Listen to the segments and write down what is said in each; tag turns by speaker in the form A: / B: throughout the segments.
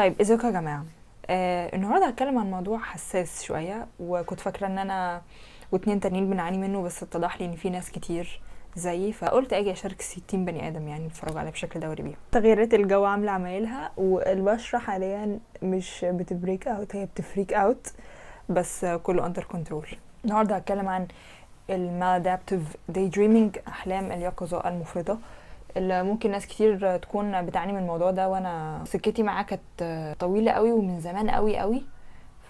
A: طيب ازيكم يا جماعة؟ النهارده هتكلم عن موضوع حساس شوية، وكنت فاكره ان انا واتنين تانيين بنعاني منه، بس اتضح لي ان في ناس كتير زيي، فقلت اجي اشارك 60 بني ادم يعني يتفرجوا عليا بشكل دوري بيهم. تغييرات الجو عامله عمايلها، والبشره حاليا مش بت break out، هي بت freak out، بس كله under control. النهارده هتكلم عن ال maladaptive daydreaming، احلام اليقظة المفرطة، اللي ممكن ناس كتير تكون بتعاني من الموضوع ده، وانا سكتي معاه كانت طويلة قوي ومن زمان قوي قوي،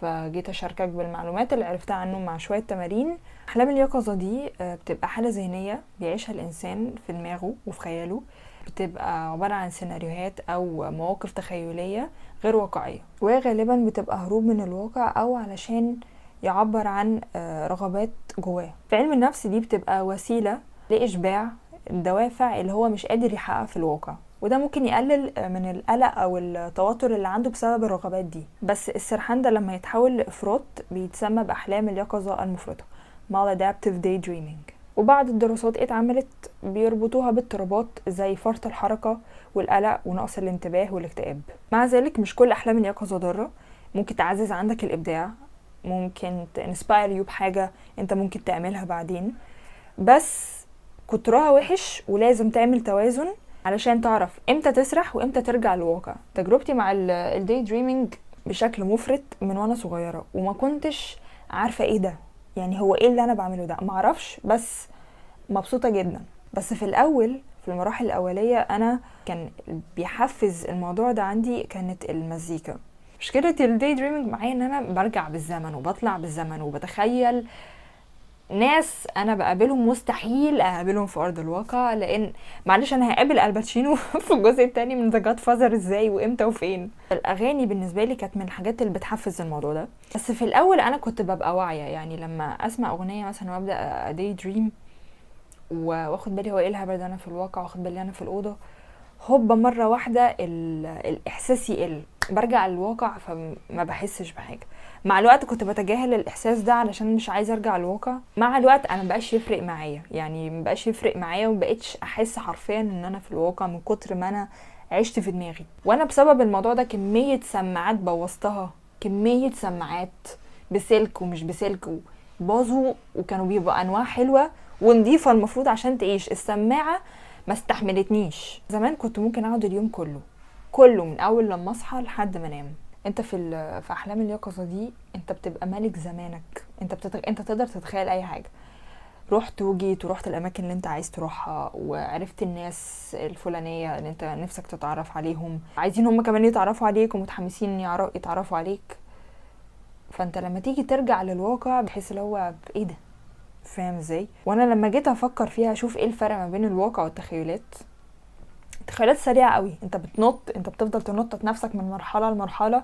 A: فجيت اشاركك بالمعلومات اللي عرفتها عنه مع شوية تمارين. احلام اليقظة دي بتبقى حاله ذهنية بيعيشها الانسان في دماغه وفي خياله، بتبقى عبارة عن سيناريوهات او مواقف تخيليه غير واقعية، وغالبا بتبقى هروب من الواقع او علشان يعبر عن رغبات جواه. في علم النفس دي بتبقى وسيلة لاشباع الدوافع اللي هو مش قادر يحققها في الواقع، وده ممكن يقلل من القلق او التوتر اللي عنده بسبب الرغبات دي. بس السرحان ده لما يتحول لافراط بيتسمى باحلام اليقظة المفرطة، maladaptive daydreaming. وبعض الدراسات اتعملت بيربطوها باضطرابات زي فرط الحركة والقلق ونقص الانتباه والاكتئاب. مع ذلك مش كل احلام اليقظة ضارة، ممكن تعزز عندك الابداع، ممكن ت inspire you بحاجة انت ممكن تعملها بعدين، بس كترها وحش ولازم تعمل توازن علشان تعرف امتى تسرح وامتى ترجع للواقع. تجربتي مع ال daydreaming بشكل مفرط من وانا صغيرة، وما كنتش عارفه ايه ده، يعني هو ايه اللي انا بعمله ده، معرفش، بس مبسوطة جدا. بس في الاول، في المراحل الاولية، انا كان بيحفز الموضوع ده عندي كانت المزيكا. مشكلة ال daydreaming معايا ان انا برجع بالزمن وبطلع بالزمن وبتخيل ناس انا بقابلهم مستحيل اقابلهم في ارض الواقع، لان معلش انا هقابل الباتشينو في الجزء الثاني من The Godfather ازاي وامتى وفين؟ الاغاني بالنسبة لي كانت من الحاجات اللي بتحفز الموضوع ده. بس في الاول انا كنت ببقى واعية، يعني لما اسمع اغنية مثلا وابدا daydream واخد بالي هو ايه الهبل ده، انا في الواقع، واخد بالي انا في الاوضة، هوبا مرة واحدة الاحساس يقل، برجع للواقع فما بحسش بحاجة. مع الوقت كنت بتجاهل الاحساس ده علشان مش عايزه ارجع للواقع. مع الوقت انا مبقاش يفرق معايا، يعني مبقاش يفرق معايا، ومبقتش احس حرفيا ان انا في الواقع من كتر ما انا عشت في دماغي. وانا بسبب الموضوع ده كمية سماعات بوظتها، كمية سماعات بسلك ومش بسلك باظوا، وكانوا بيبقوا انواع حلوة ونضيفه المفروض عشان تعيش، السماعة ما استحملتنيش. زمان كنت ممكن اقعد اليوم كله كله من اول لما اصحى لحد ما انام. انت في احلام اليقظة دي انت بتبقى ملك زمانك، انت تقدر تتخيل اي حاجة، رحت وجيت ورحت الاماكن اللي انت عايز تروحها، وعرفت الناس الفلانية اللي انت نفسك تتعرف عليهم، عايزين هم كمان يتعرفوا عليك ومتحمسين يتعرفوا عليك. فانت لما تيجي ترجع للواقع بتحس اللي هو ايه ده، فاهم ازاي؟ وانا لما جيت افكر فيها اشوف ايه الفرق ما بين الواقع والتخيلات، التخيلات سريعة قوي، انت بتنط، انت بتفضل تنطط نفسك من مرحلة لمرحلة،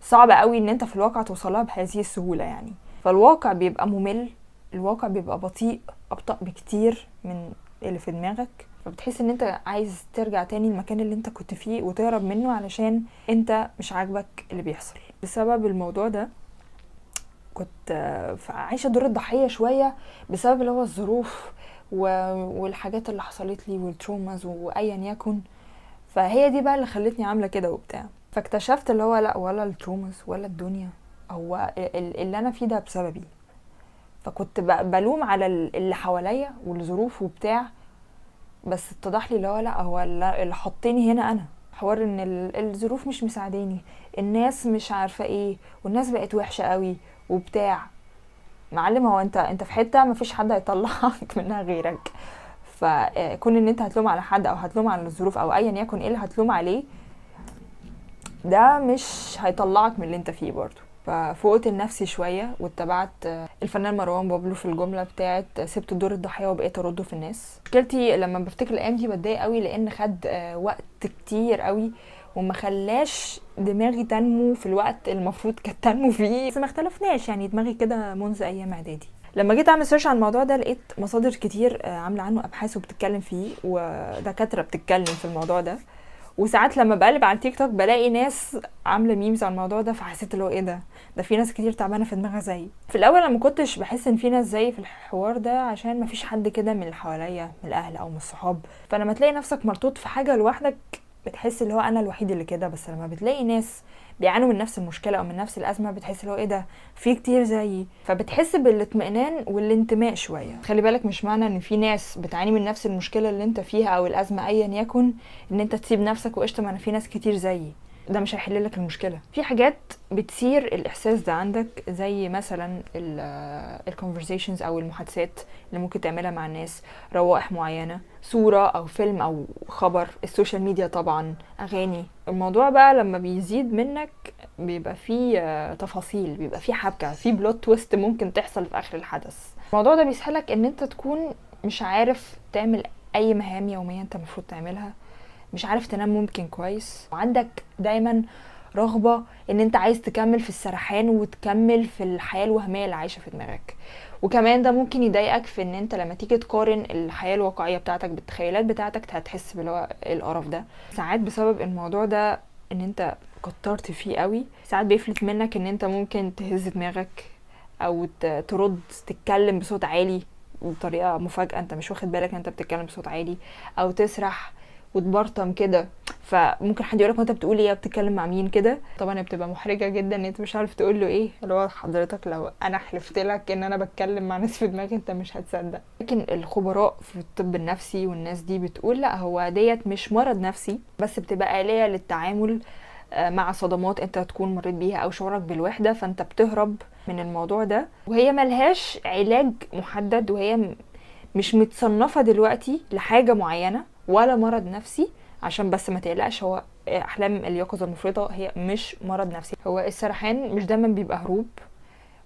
A: صعب قوي ان انت في الواقع توصلها بهذه السهولة يعني. فالواقع بيبقى ممل، الواقع بيبقى بطيء، ابطأ بكتير من اللي في دماغك، فبتحس ان انت عايز ترجع تاني المكان اللي انت كنت فيه وتهرب منه علشان انت مش عاجبك اللي بيحصل. بسبب الموضوع ده كنت عايشه دور الضحية شوية، بسبب اللي هو الظروف والحاجات اللي حصلت لي وال traumas وايا يكن، فهي دي بقى اللي خلتني عامله كده وبتاع. فاكتشفت اللي هو لا، ولا ال traumas ولا الدنيا، هو اللي انا فيه ده بسببي. فكنت بلوم على اللي حواليا والظروف وبتاع، بس اتضح لي اللي هو لا، هو اللي حطيني هنا انا. حوار ان الظروف مش مساعداني، الناس مش عارفه ايه، والناس بقت وحشة قوي وبتاع. معلم، هو انت في حتة مفيش حد هيطلعك منها غيرك، فكون ان انت هتلوم على حد او هتلوم على الظروف او ايا يكن ايه اللي هتلوم عليه، ده مش هيطلعك من اللي انت فيه برضو. ففوقت لنفسي شوية واتبعت الفنان مروان بابلو في الجملة بتاعت سبت دور الضحية وبقيت ارده في الناس. مشكلتي لما بفتكر الايام دي بتضايق قوي، لان خد وقت كتير قوي وما خلاش دماغي تنمو في الوقت المفروض كانت تنمو فيه، بس ما اختلفناش يعني، دماغي كده منذ ايام اعدادي. لما جيت اعمل search عن الموضوع ده لقيت مصادر كتير عامله عنه ابحاث وبتتكلم فيه، ودكاترة بتتكلم في الموضوع ده، وساعات لما بقلب على التيك توك بلاقي ناس عامله memes على الموضوع ده، فحسيت اللي هو ايه ده، ده في ناس كتير تعبانة في دماغها زيي. في الاول انا ما كنتش بحس ان في ناس زيي في الحوار ده، عشان ما فيش حد كده من اللي حواليا، من الاهل او من الصحاب. فلما تلاقي نفسك مرتبط في حاجة لوحدك بتحس اللي هو انا الوحيد اللي كده، بس لما بتلاقي ناس بيعانوا من نفس المشكلة او من نفس الازمة، بتحس اللي هو ايه ده، في كتير زيي، فبتحس بالاطمئنان والانتماء شوية. خلي بالك مش معنى ان في ناس بتعاني من نفس المشكلة اللي انت فيها او الازمة ايا يكن ان انت تسيب نفسك وقشطه ما انا في ناس كتير زيي، ده مش هيحل لك المشكلة. في حاجات بتثير الاحساس ده عندك، زي مثلا ال conversations او المحادثات اللي ممكن تعملها مع الناس، روائح معينة، صوره او فيلم او خبر، ال social media طبعا، اغاني. الموضوع بقى لما بيزيد منك بيبقى فيه تفاصيل، بيبقى فيه حبكة، فيه plot twist ممكن تحصل في اخر الحدث. الموضوع ده بيسحلك ان انت تكون مش عارف تعمل اي مهام يومية انت المفروض تعملها، مش عارف تنام ممكن كويس، وعندك دايما رغبة ان انت عايز تكمل في السرحان وتكمل في الحياة الوهمية اللي عايشة في دماغك. وكمان ده ممكن يضايقك في ان انت لما تيجي تقارن الحياة الواقعية بتاعتك بالتخيلات بتاعتك هتحس باللي هو القرف ده. ساعات بسبب الموضوع ده ان انت كترت فيه قوي، ساعات بيفلت منك ان انت ممكن تهز دماغك او ترد تتكلم بصوت عالي بطريقة مفاجأة انت مش واخد بالك ان انت بتتكلم بصوت عالي، او تسرح وتبرطم كده، فممكن حد يقولك وانت بتقول ايه، بتتكلم مع مين كده. طبعا بتبقى محرجه جدا ان انت مش عارف تقول له ايه، اللي هو حضرتك لو انا حلفت لك ان انا بتكلم مع ناس في دماغي انت مش هتصدق. لكن الخبراء في الطب النفسي والناس دي بتقول لا، هو ديت مش مرض نفسي، بس بتبقى آلية للتعامل مع صدمات انت تكون مريت بيها او شعورك بالوحدة، فانت بتهرب من الموضوع ده، وهي ملهاش علاج محدد، وهي مش متصنفه دلوقتي لحاجة معينة ولا مرض نفسي. عشان بس ما تقلقش، هو احلام اليقظة المفرطة هي مش مرض نفسي. هو السرحان مش دايما بيبقى هروب،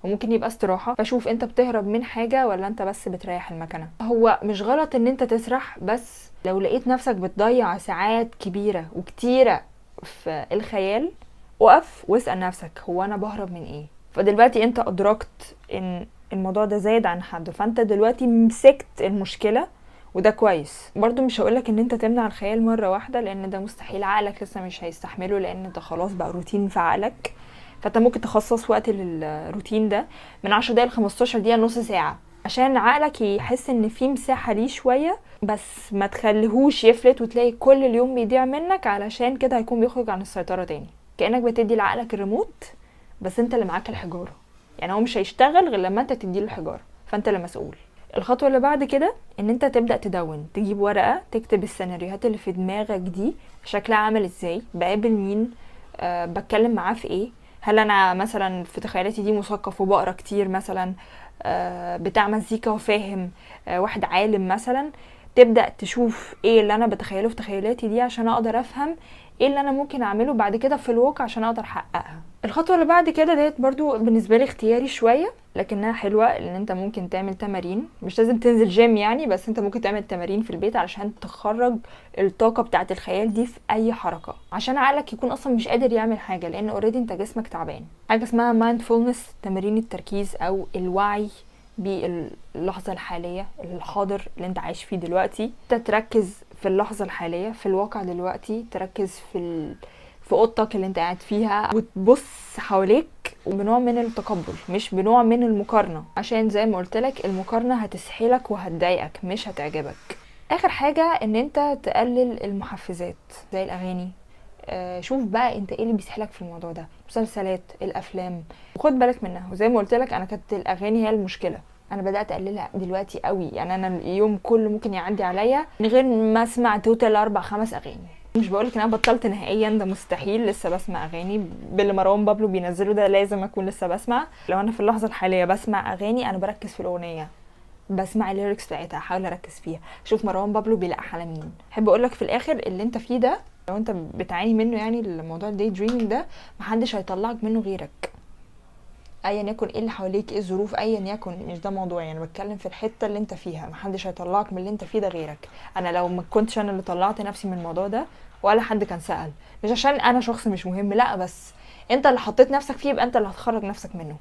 A: وممكن يبقى استراحة. فشوف انت بتهرب من حاجة ولا انت بس بتريح المكنه. هو مش غلط ان انت تسرح، بس لو لقيت نفسك بتضيع ساعات كبيرة وكتيره في الخيال، وقف واسال نفسك هو انا بهرب من ايه. فدلوقتي انت ادركت ان الموضوع ده زايد عن حده، فانت دلوقتي مسكت المشكلة، وده كويس. برضو مش هقولك ان انت تمنع الخيال مرة واحدة، لان ده مستحيل، عقلك لسه مش هيستحمله، لان ده خلاص بقى روتين في عقلك. فانت ممكن تخصص وقت للروتين ده من 10 دقايق ل 15 دقيقة، نص ساعة، عشان عقلك يحس ان في مساحة ليه شوية، بس ما تخليهوش يفلت وتلاقي كل اليوم بيضيع منك، علشان كده هيكون بيخرج عن السيطرة تاني. كأنك بتدي لعقلك الريموت بس انت اللي معاك الحجارة، يعني هو مش هيشتغل غير لما انت تديله الحجارة، فانت اللي مسؤول. الخطوة اللي بعد كده ان انت تبدأ تدون، تجيب ورقة تكتب السيناريوهات اللي في دماغك دي شكلها عامل ازاي، بقابل مين، بتكلم معاه في ايه، هل انا مثلا في تخيلاتي دي مثقف وبقرا كتير مثلا، بتاع مزيكا وفاهم، واحد عالم مثلا. تبدأ تشوف ايه اللي انا بتخيله في تخيلاتي دي عشان اقدر افهم ايه اللي انا ممكن اعمله بعد كده في الواقع عشان اقدر احققها. الخطوة اللي بعد كده ديت برضو بالنسبة لي اختياري شوية، لكنها حلوة، ان انت ممكن تعمل تمارين، مش لازم تنزل جيم يعني، بس انت ممكن تعمل تمارين في البيت علشان تخرج الطاقة بتاعه الخيال دي في اي حركة، عشان عقلك يكون اصلا مش قادر يعمل حاجة، لان already انت جسمك تعبان. حاجة اسمها mindfulness، تمارين التركيز او الوعي باللحظة الحالية، الحاضر اللي انت عايش فيه دلوقتي. انت تركز في اللحظة الحالية، في الواقع دلوقتي، تركز في اوضتك اللي انت قاعد فيها، وتبص حواليك بنوع من التقبل مش بنوع من المقارنة، عشان زي ما قلت لك المقارنة هتسحلك وهتضايقك مش هتعجبك. اخر حاجة ان انت تقلل المحفزات زي الاغاني. شوف بقى انت ايه اللي بيسحلك في الموضوع ده، مسلسلات، الافلام، وخد بالك منها. وزي ما قلت لك انا كانت الاغاني هي المشكلة، انا بدات اقللها دلوقتي قوي، يعني انا اليوم كله ممكن يعدي عليا من غير ما اسمع total 4-5 اغاني. مش بقولك ان انا بطلت نهائيا، ده مستحيل، لسه بسمع اغاني. باللي مروان بابلو بينزله ده لازم اكون لسه بسمع. لو انا في اللحظة الحالية بسمع اغاني انا بركز في الاغنية، بسمع ال lyrics بتاعتها، احاول اركز فيها، اشوف مروان بابلو بيلقح على مين. احب اقولك في الاخر اللي انت فيه ده لو انت بتعاني منه، يعني الموضوع ال daydreaming ده محدش هيطلعك منه غيرك، ايا يكن ايه اللي حواليك، ايه الظروف، ايا يكن، مش ده موضوعي، يعني بتكلم في الحتة اللي انت فيها، محدش هيطلعك من اللي انت فيه ده غيرك. انا لو ما كنتش انا اللي طلعت نفسي من الموضوع ده ولا حد كان سأل، مش عشان انا شخص مش مهم، لا، بس انت اللي حطيت نفسك فيه يبقى انت اللي هتخرج نفسك منه.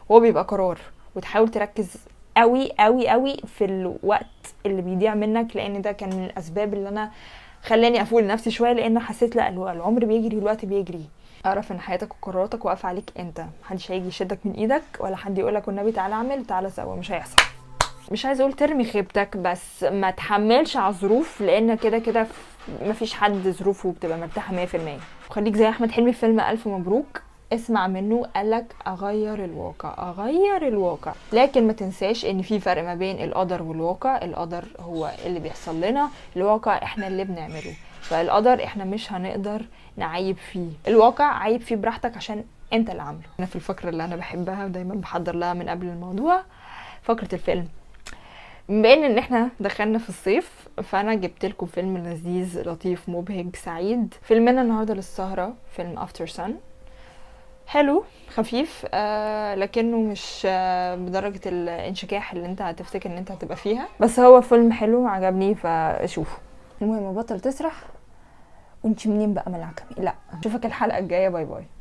A: وهو بيبقى قرار، وتحاول تركز قوي قوي قوي في الوقت اللي بيضيع منك، لان ده كان من الاسباب اللي انا خلاني افوق لنفسي شوية، لان حسيت لا العمر بيجري والوقت بيجري. اعرف ان حياتك وقراراتك واقفة عليك انت، محدش هيجي يشدك من ايدك ولا حد يقولك والنبي تعالى اعمل تعالى سوا، مش هيحصل. مش عايزه اقول ترمي خيبتك، بس ما تحملش على الظروف، لان كده كده مفيش حد ظروفه بتبقى مرتاحة 100%. وخليك زي احمد حلمي في فيلم الف مبروك، اسمع منه، قالك اغير الواقع، اغير الواقع. لكن ما تنساش ان في فرق ما بين القدر والواقع. القدر هو اللي بيحصل لنا، الواقع احنا اللي بنعمله. فالقدر احنا مش هنقدر نعيب فيه، الواقع عيب فيه براحتك عشان انت اللي عامله. انا في الفقرة اللي انا بحبها ودايما بحضر لها من قبل الموضوع، فقره الفيلم. بما ان احنا دخلنا في الصيف، فانا جبت لكم فيلم لذيذ لطيف مبهج سعيد. فيلمنا النهارده للسهره فيلم Aftersun. حلو خفيف، لكنه مش بدرجة الانشكاح اللي انت هتفتكر ان انت هتبقى فيها، بس هو فيلم حلو عجبني فشوفه. المهم بطل تسرح وانت منين بقى من العجمي. لا، اشوفك الحلقة الجاية. bye bye.